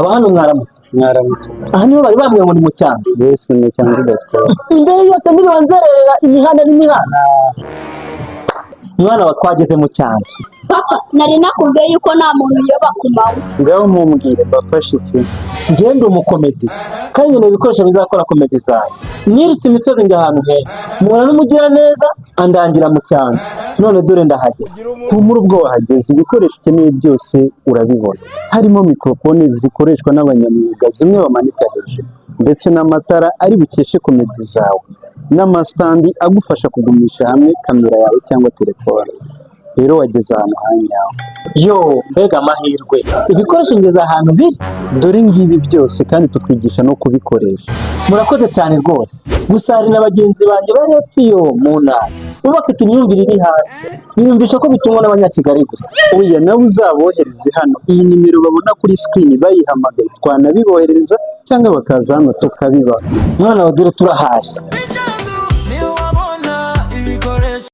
Aba hano mwaramutse? Mwaramutse. Aha niho bari bambwiye ngo ni mu Cyanzu? Yesu, ni Cyanzu gatwara. Imbere yose niriwe nzerera imihanda n'imihanda. Mwana wa, twageze mu Cyanzu. Papa, nari nakubwiye yuko nta muntu uyoba ku manywa. Ngaho mumbwire, mbafashe iki? Njyewe ndi umukomedi kandi nkeneye ibikoresho bizakora komedi zanjye. Nirutse imisozi njya ahantu heza, mpura n'umugiraneza andangira mu Cyanzu, none dore ndahageze. Humura, ubwo wahageze ibikoresho ukeneye byose urabibona, harimo mikorofone zikoreshwa n'abanyamwuga, zimwe bamanika hejuru, ndetse n'amatara ari bukeshe komedi zawe, n'amasitandi agufasha kugumisha hamwe kamera yawe cyangwa telefone. Rero wageze ahantu hanyawe. Yo, mbega amahirwe! Ibikoresho ngeze ahantu biri. Dore ngibi byose, kandi tukwigisha no kubikoresha. Murakoze cyane rwose. Gusa hari na bagenzi banjye bari hepfo iyo mu ntara, bo bafite imyumvire iri hasi, biyumvisha ko bitungwa n'Abanyakigali gusa. Oya, nawe uzabohereze hano. Iyi nimero babona kuri sikirini bayihamagaye, twanabiboherereza cyangwa bakaza hano tukabibaha. Mwana wa, dore turahashye.